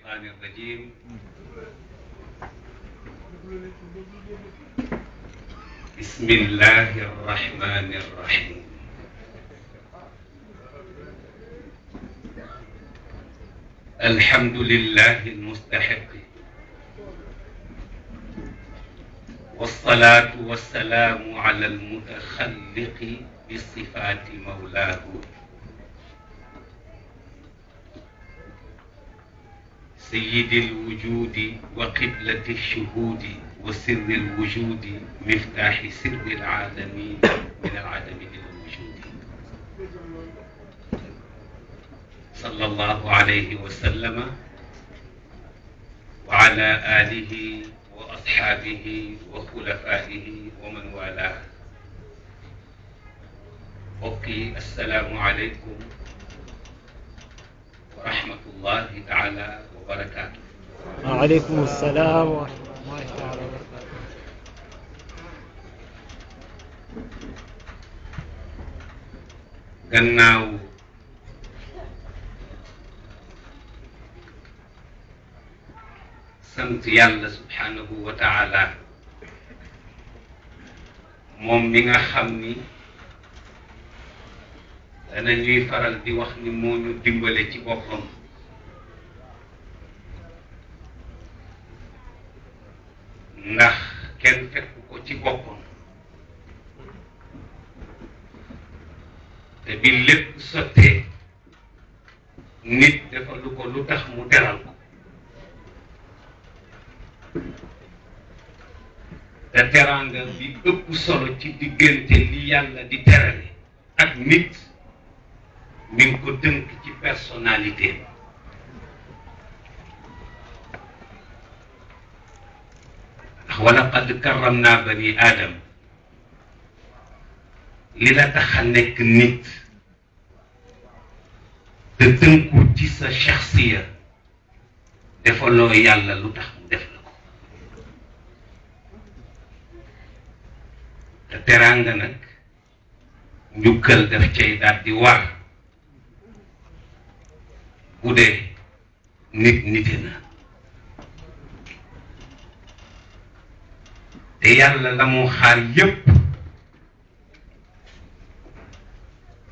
الشيطان الرجيم. بسم الله الرحمن الرحيم. الحمد لله المستحق، والصلاة والسلام على المتخلق بصفات مولاه سيد الوجود وقبلة الشهود وسر الوجود مفتاح سر العالمين من العدم إلى الوجود، صلى الله عليه وسلم وعلى آله وأصحابه وخلفائه ومن والاه. أوكي، السلام عليكم ورحمة الله تعالى وبركاته. وعليكم السلام ورحمة الله تعالى وبركاته. gannaaw sant yàlla subhanahu wa taala moom mi nga xam ni dana ñuy faral di wax ni moo ñu dimbale ci boppam, ndax kenn fekk ko ci boppam te bi lépp sottee nit defalu ko lu tax mu teral ko, te teraanga bi ëpp solo ci diggante li yàlla di terale ak nit mi ngi ko tënk ci personnalité. ndax walaqad karramna bani aadam li la tax a nekk nit te tënku ci sa shaxsiya defaloo yàlla lu tax mu def la ko. te teraanga nag njukkal daf cay daal di war bu dee nit nite na. te yàlla la mu xaar yépp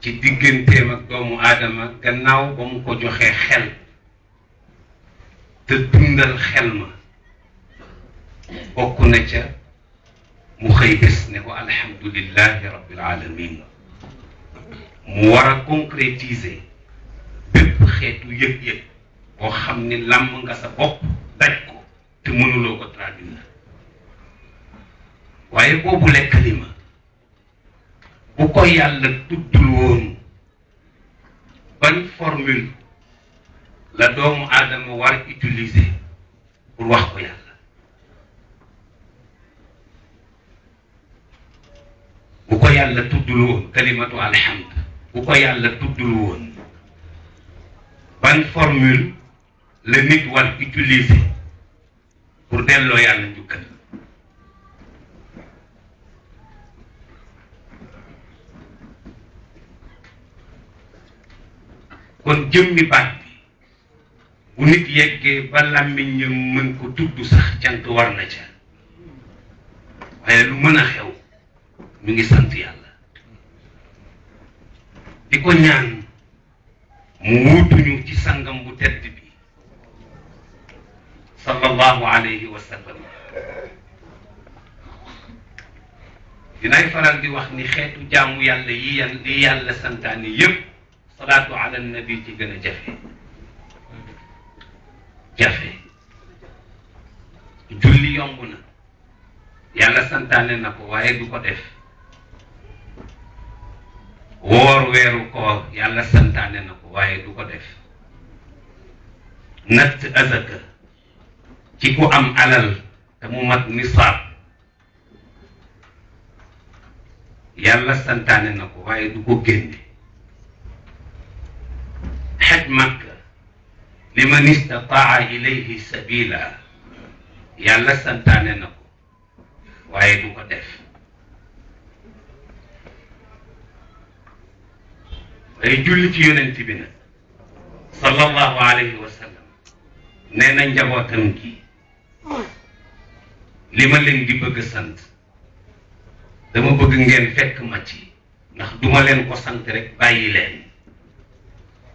ci digganteem ak doomu aadama gannaaw ba mu ko joxee xel te dundal xel ma bokk na ca mu xëy bés ne ko alhamdulillahi rabbil alamin. mu war a concrétiser bépp xeetu yëg-yëg boo xam ni làmm nga sa bopp daj ko te mënuloo ko traduire. waaye boobu le kalima bu ko yàlla tuddul woon ban formule la doomu aadama war utiliser pour wax ko yàlla. bu ko yàlla tuddul woon kalimatu alhamd, bu ko yàlla tuddul woon ban formule la nit war utiliser pour delloo yàlla njukkal. kon jëmmi baat bi bu nit yeggee ba làmmiñam mën ko tudd sax cant war na ca, waaye lu mën a xew ñu ngi sant yàlla di ko ñaan mu wuutuñu ci sangam bu tedd bi sallallahu alayhi wa sallam. dinaay faral di wax ni xeetu jaamu yàlla yi yàlla santaane yépp salaatu ala nabi ci gën a jafe julli yomb na, yàlla santaane na ko waaye du ko def. woor weeru koor yàlla santaane na ko waaye du ko def. natt azaka ci ku am alal te mu mat nisaab yàlla santaane na ko waaye du ko génne. xaj Makka liman istataa ilayhi sabila yàlla santaane na ko waaye du ko def. waaye julli ci yonent bi nag sallallahu alayhi wa sallam nee na njabootam gi li ma leen di bëgg sant dama bëgg ngeen fekk ma ci ndax duma leen ko sant rek bàyyi leen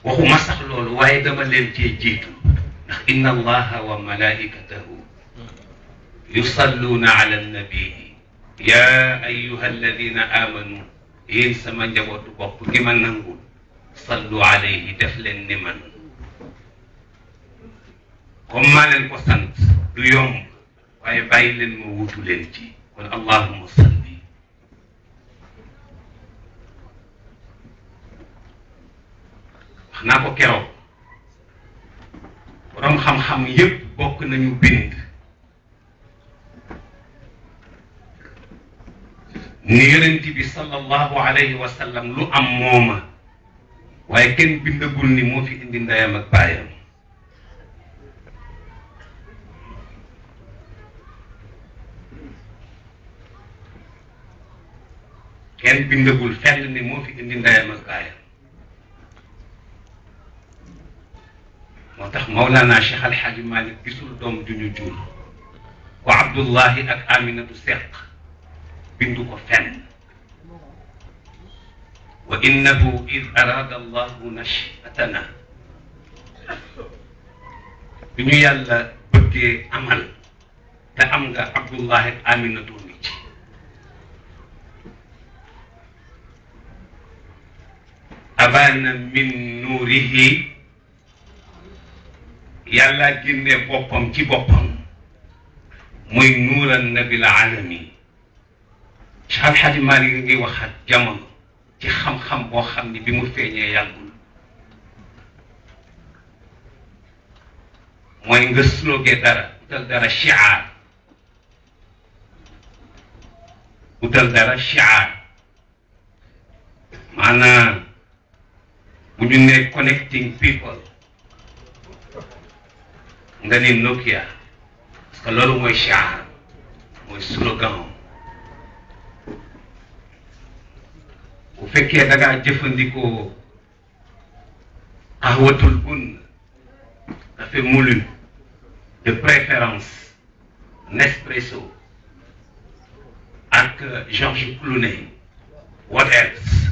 waxuma sax loolu waaye dama leen cee jiitu ndax inna allaha wa malaikatahu yusalluna ala annabii ya ayuha alladina amanu yéen sama njabootu bopp gi ma nangul sallu alayhi def leen ni man comme maa leen ko sant du yomb waaye bàyyi leen ma wutu leen ci kon allahumma salli wax naa ko keroog borom xam-xam yépp bokk nañu bind ni yonent bi sallallahu alayhi wa sallam lu am mooma waaye kenn bindagul ni moo fi indi ndeyam ak baayam kenn bindagul fenn ni moo fi indi ndeyam ak baayam moo tax Mawlana Cheikh Al Hadji Malick gisul doom duñu jur ko Abdullahi ak Aminatu Seq bindu ko fenn wa innahu id arada allahu nashatana bi ñu yàlla bëggee amal te am nga Abdullahi ak Aminatu ngi ci abana min nuurihi yàlla génne boppam ci boppam muy nuuran nabil alamin Cheikh Al Hadji Malick ngi wax ak jamono ci xam-xam boo xam ni bi mu feeñee yàggul mooy nga sloge dara utal dara shi'ar utal dara shi'ar maanaam bu ñu ne connecting people nga ni Nokia parce que loolu mooy shi'ar mooy slogan bu fekkee da ngaa jëfandikoo qahwatul bun café moulu de préférence Nespresso ak George Clooney what else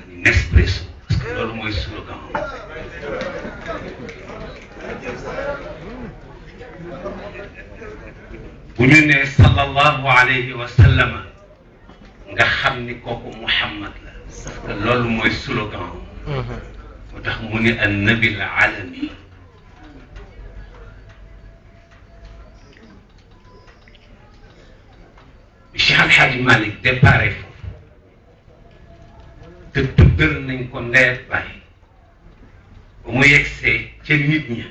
Nespresso parce que loolu mooy slogan bu ñu nee sallallahu alayhi wa sallam nga xam ni kooku Muhammad la parce que loolu mooy slogan moo tax mu ni annabi al alami Cheikh Al Hadji Malick déparé foofu te tuddal nañ ko ndeet bàyyi ba mu yegsee ca nit ña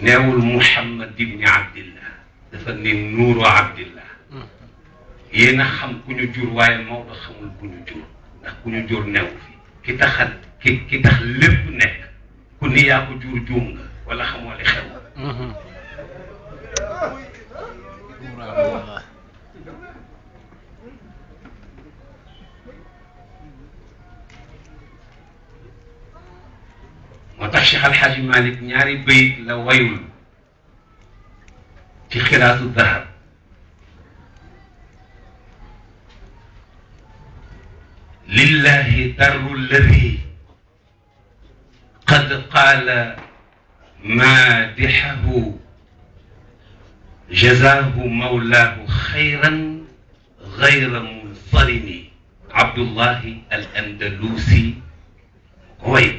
neewul Muhammad ibni Abdillah dafa ne nuuru Abdillah yéen a xam ku ñu jur waaye Maodo xamul ku ñu jur ndax ku ñu jur new fi ki tax ki tax lépp nekk ku ni yaa ko jur juum nga wala xamoo li xew moo tax Cheikh Al Hadji Malick ñaari bayit la wayul ci xiraatu dahab lillahi darru alladi qad qaala maadixahu jazaahu mawlaahu xayran gayra munsarimi Abdullahi al Andalusi way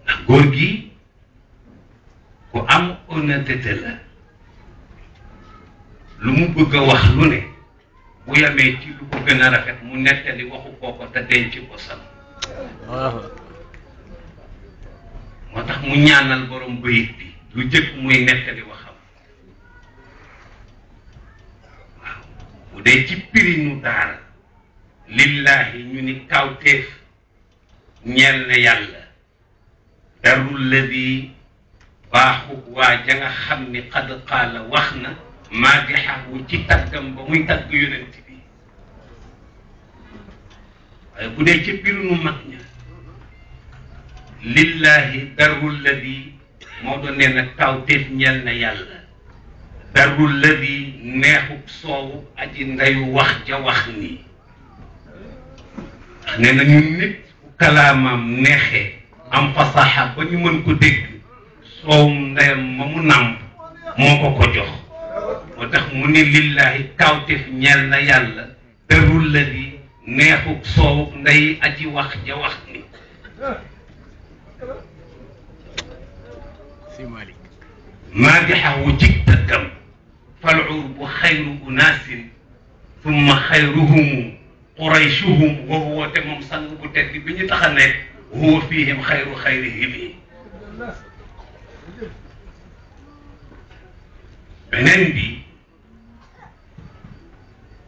ndax góor gi ku am honnêteté la lu mu bëgg a wax lu ne bu yamee ci lu ko gën a rafet mu nettali waxu kooko te denc ko sam moo tax mu ñaanal borom bayit bi lu jëkk muy nettali waxam waaw bu dee ci pirinu daara lillahi ñu ni kawteef ñeel na yàlla darul ladi baaxu waa ja nga xam ni qad qaala wax na maadixahu ci taggam ba muy tagg yonent bi waaye bu dee ci biir nu mag ña lillahi darul ladi moo doon nee na kawteef ñeel na yàlla darul ladi neexub soowu aji ndeyu wax ja wax nii nee na ñu nit kalaamam neexee am fasaxa ba ñu mën ko dégg soowum ndeyam ma mu nàmp moo ko ko jox moo tax mu ne lillahi kawteef ñeel na yàlla darul ladi neexub soowu ndey aji wax ja wax ni maadixahu jig tëggam falurbu xayru unaasin thumma xayruhumu qurayshuhum wa huwa te moom sang bu tedd bi ñu tax a nekk huwa fihim xayru xayrihim beneen bi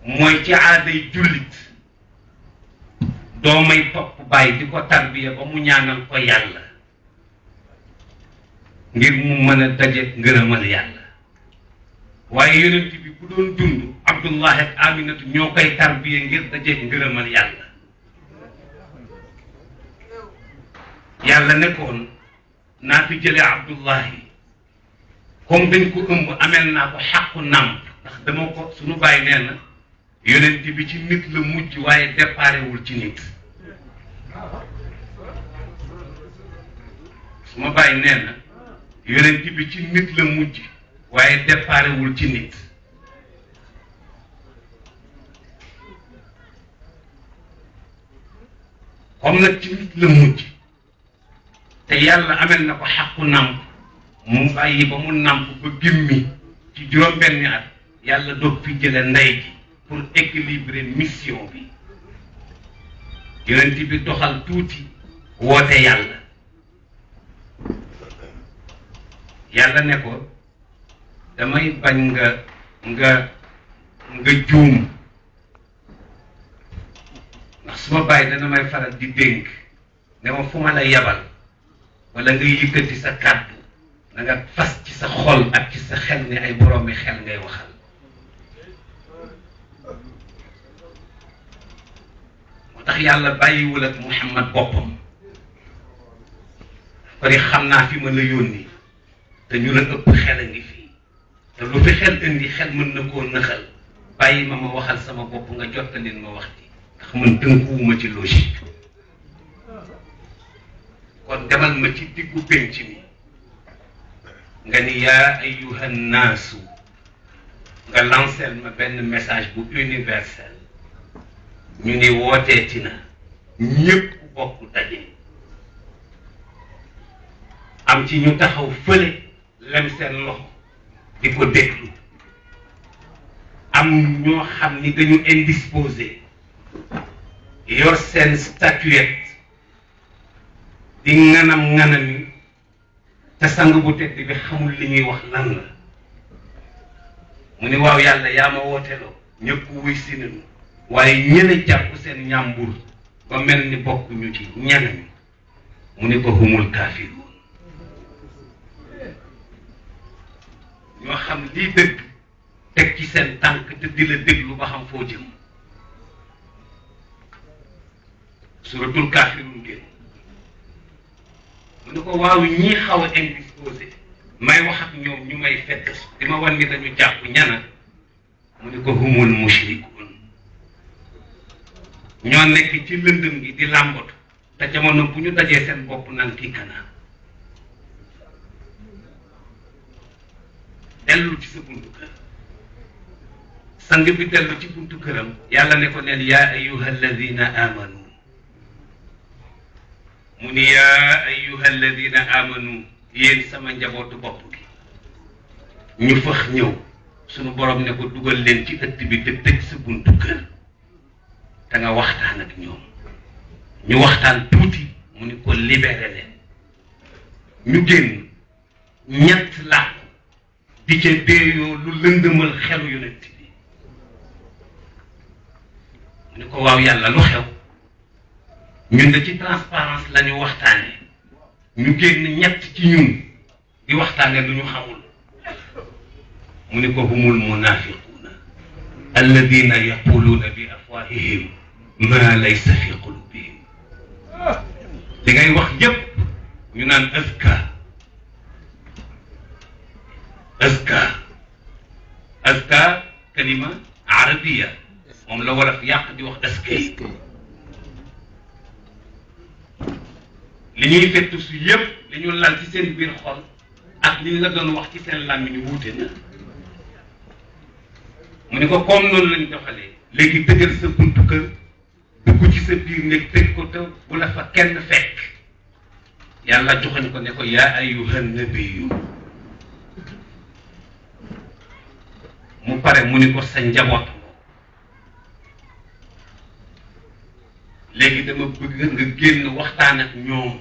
mooy ci aaday jullit doomay topp bàyyi di ko tarbiya ba mu ñaanal ko yàlla ngir mu mën a dajeek ngërëmal yàlla waaye yonent bi bu doon dund Abdullah ak Aminatu ñoo koy tarbiya ngir dajeek ngërëmal yàlla yàlla nekkoon naa fi jëlee Abdullahi comme dañ ko ëmb amel naa ko xàqu nàmp ndax dama ko suñu bàyyi nee na yonent bi ci nit la mujj waaye déparewul ci nit su ma bàyyi nee na yonent bi ci nit la mujj waaye déparewul ci nit comme nag ci nit la mujj te yàlla amel na ko xàqu nàmp mu bàyyi ba mu nàmp ba gimmi ci juróom-benni at yàlla doog fi jële ndey ji pour équilibrer mission bi yonent bi doxal tuuti woote yàlla yàlla ne ko damay bañ nga juum ndax su ma bàyyi dana may faral di dénk ne ma fu ma la yabal wala nga yëkkati sa kàddu da nga fas ci sa xol ak ci sa xel ne ay boroomi xel ngay waxal moo tax yàlla bàyyiwul ak Muhammad boppam ko di xam naa fi ma la yónni te ñu la ëpp xel a ngi fii te lu fi xel indi xel mën na koo nëxal bàyyi ma waxal sama bopp nga jottalin ma wax ji ndax man tënkuwuma ci logique kon demal ma ci diggu penc mi nga ni yaa ayyuha naasu nga lancel ma benn message bu universel ñu ni wooteeti na ñépp bokk daje am ci ñu taxaw fële lem seen loxo di ko déglu am ñoo xam ni dañu indisposé yor seen statuette di nganam te sang bu tedd bi xamul li ñuy wax lan la mu ni waaw yàlla yaa ma wooteloo ñëpp wuy si nañu waaye ñene jàpp seen ñàmbur ba mel ni bokk ñu ci ñeneen mu ni ko humul kaafiruun ñoo xam lii dëgg teg ci seen tànk te di la déglu ba xam foo jëm suratul kaafiruun génn mu ne ko waaw ñii xaw a indisposé may wax ak ñoom ñu may fekk di ma wan ni dañu jàpp ñana mu ne ko humul mushrikuun ñoo nekk ci lëndëm gi di làmbatu te jamono bu ñu dajee seen bopp naan kii kanaa dellu ci sa buntu kër sang bi dellu ci buntu këram yàlla ne ko neen yaa ayyuha alladina amanu mu ni yaa ayyuha alladina amanu yéen sama njabootu bopp gi ñu fëx ñëw sunu borom ne ko dugal leen ci ëtt bi te tëj sa buntu kër te nga waxtaan ak ñoom ñu waxtaan tuuti mu ni ko libéré leen ñu génn ñett làqu di ca déeyoo lu lëndëmal xelu yonent bi mu ni ko waaw yàlla lu xew ñun de ci transparence la ñu waxtaane ñu génn ñett ci ñun di waxtaane lu ñu xamul mu ni ko humul munafiquuna alladina yaquluuna bi afwahihim ma laysa fi qulub li ngay wax yépp ñu naan azka azka azka kalima arabiya moom la war a yàq di wax askay li ñuy fettu su yépp li ñu lal ci seen biir xol ak li ñu la doon wax ci seen làmmiñ ñu wuute na mu ne ko comme noonu lañ doxalee léegi tëjal sa buntu kër dugg ci sa biir nekk tëj ko te bu la fa kenn fekk yàlla joxoñ ko ne ko yaa ayyuhan nabiyyu mu pare mu ni ko sa njaboot léegi dama bëgg nga génn waxtaan ak ñoom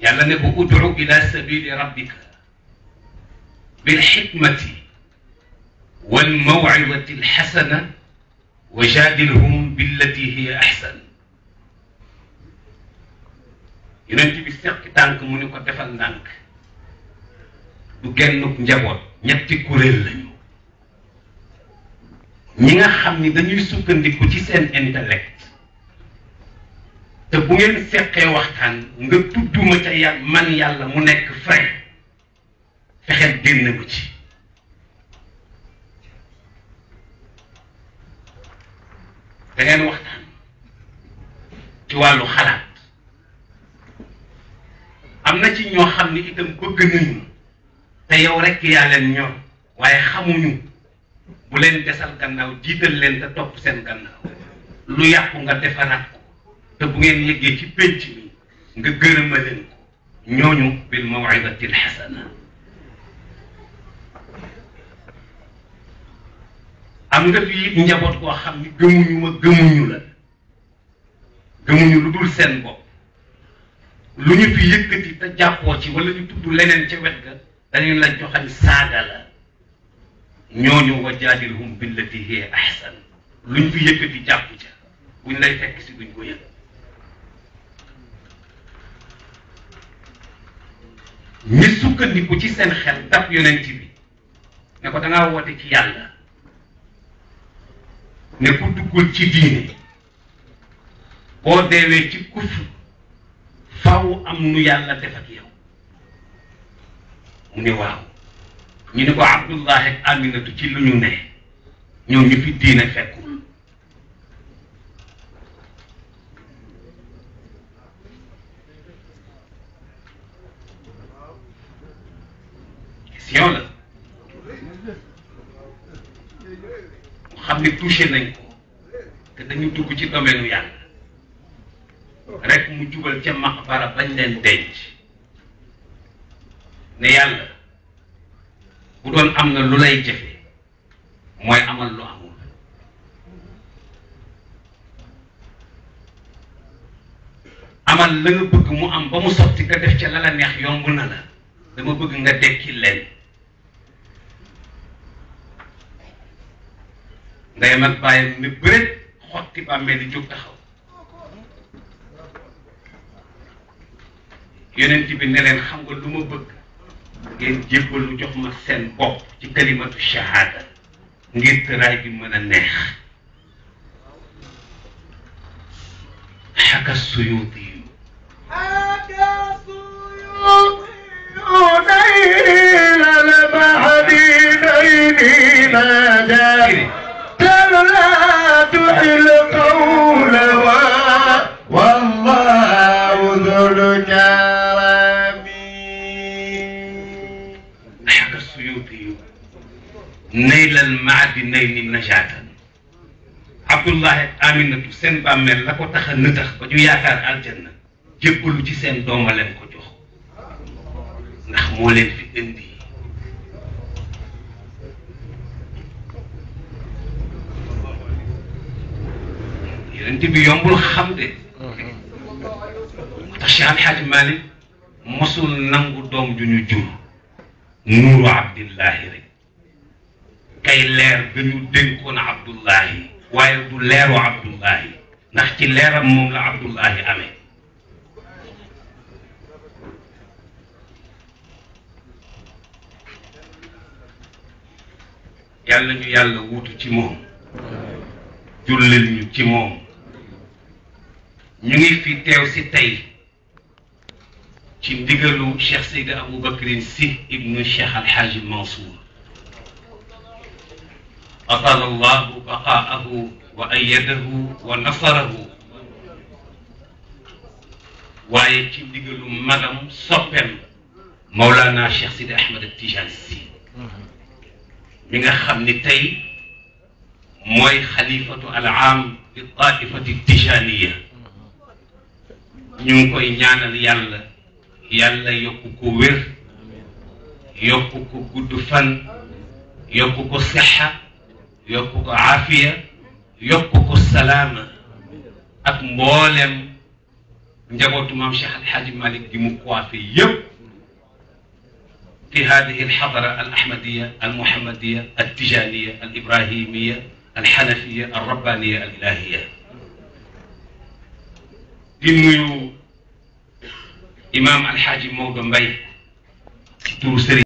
yàlla ne ko ud'u ila sabili rabbika bil hikmati wal maw'izati al hasana wa jadilhum billati hiya ahsan yonent bi seq tànk mu ni ko defal ndànk du gennuk njaboot ñetti kuréel lañu ñi nga xam ni dañuy sukkandiku ci seen intellect te bu ngeen seqee waxtaan nga tudduma ca yàlla man yàlla mu nekk frein fexeel génn ko ci da ngeen waxtaan ci wàllu xalaat am na ci ñoo xam ni itam bëgg nañu te yow rekk yaa leen ñor waaye xamuñu bu leen desal gannaaw jiital leen te topp seen gannaaw lu yàqu nga defaraat ko te bu ngeen yeggee ci pénc mi nga gërëma leen ko ñooñu bil maw'izati al hasana am nga fi it njaboot koo xam ni gëmuñu ma gëmuñu la gëmuñu lu dul seen bopp lu ñu fi yëkkati te jàppoo ci wala ñu tudd leneen ca wet ga dañu la joxañ saaga la ñooñu wa jaadilhum billati hiya ahsan luñ fi yëkkati jàpp ca buñ lay fekk si duñ ko yëg ñi sukkandiku ci seen xel dab yonent bi ne ko dangaa woote ci yàlla ne ku duggul ci diine boo deewee ci kufr faaw am nu yàlla def ak yow mu ne waaw ñu ne ko Abdullah ak Aminatu ci lu ñu ne ñoom ñu fi diine fekkul question la mu xam ne touché nañ ko te dañu dugg ci domaine yàlla rek mu jubal ca maqbara bañ leen denc ne yàlla bu doon am na lu lay jafe mooy amal lu amul amal la nga bëgg mu am ba mu sotti nga def ca la la neex yomb na la dama bëgg nga dekki leen ndeyam ak bàyyam ne bëreet xotti bàmmee di jóg taxaw yonent bi ne leen xam nga lu ma bëgg ngeen jébbalu jox ma seen bopp ci kalimatu shahada ngir tëraay bi mën a neex xaka suyuti yu نيل المعدنين نجاة عبد الله آمنة سين بامل لا كو تخا نتخ با جو ياكار الجنة جيبلو ci seen dooma leen ko jox ndax moo leen fi indi yonent bi yombul xam de tax Cheikh Alhaji Malick mosul nangu doom ju ñu jur nuuru Abdillahi rek kay leer ga ñu dénkoon Abdullahi waaye du leeru Abdullahi ndax ci leeram moom la Abdullahi amee yàlla ñu yàlla wuutu ci moom jullil ñu ci moom ñu ngi fi teew si tey ci ndigalu Cheikh Seydi Aboubacrine Sy ibnu Cheikh Alhaji Mansour atala allahu baqaahu wa ayadahu wa nasarahu, waaye ci ndigalu magam soppeem Mawlana Cheikh Sidi Ahmed Tijani Sy mi nga xam ni tey mooy xalifatu al aam li taifati tijaniya. ñu ngi koy ñaanal yàlla yàlla yokku ko wér, yokku ko gudd fan, yokku ko sixa, yokku ko aafiya, yokku ko salaama ak mboolem njabootu maam Cheikh Alhaji Malick gi mu coiffé yëpp fi hadihi alxadara al ahmadiya al muhammadiya al tijaniya al ibrahimiya al xanafiya al rabbaniya al ilahiya. di nuyu imam Alhaji Maodo Mbaye ci turu Serigne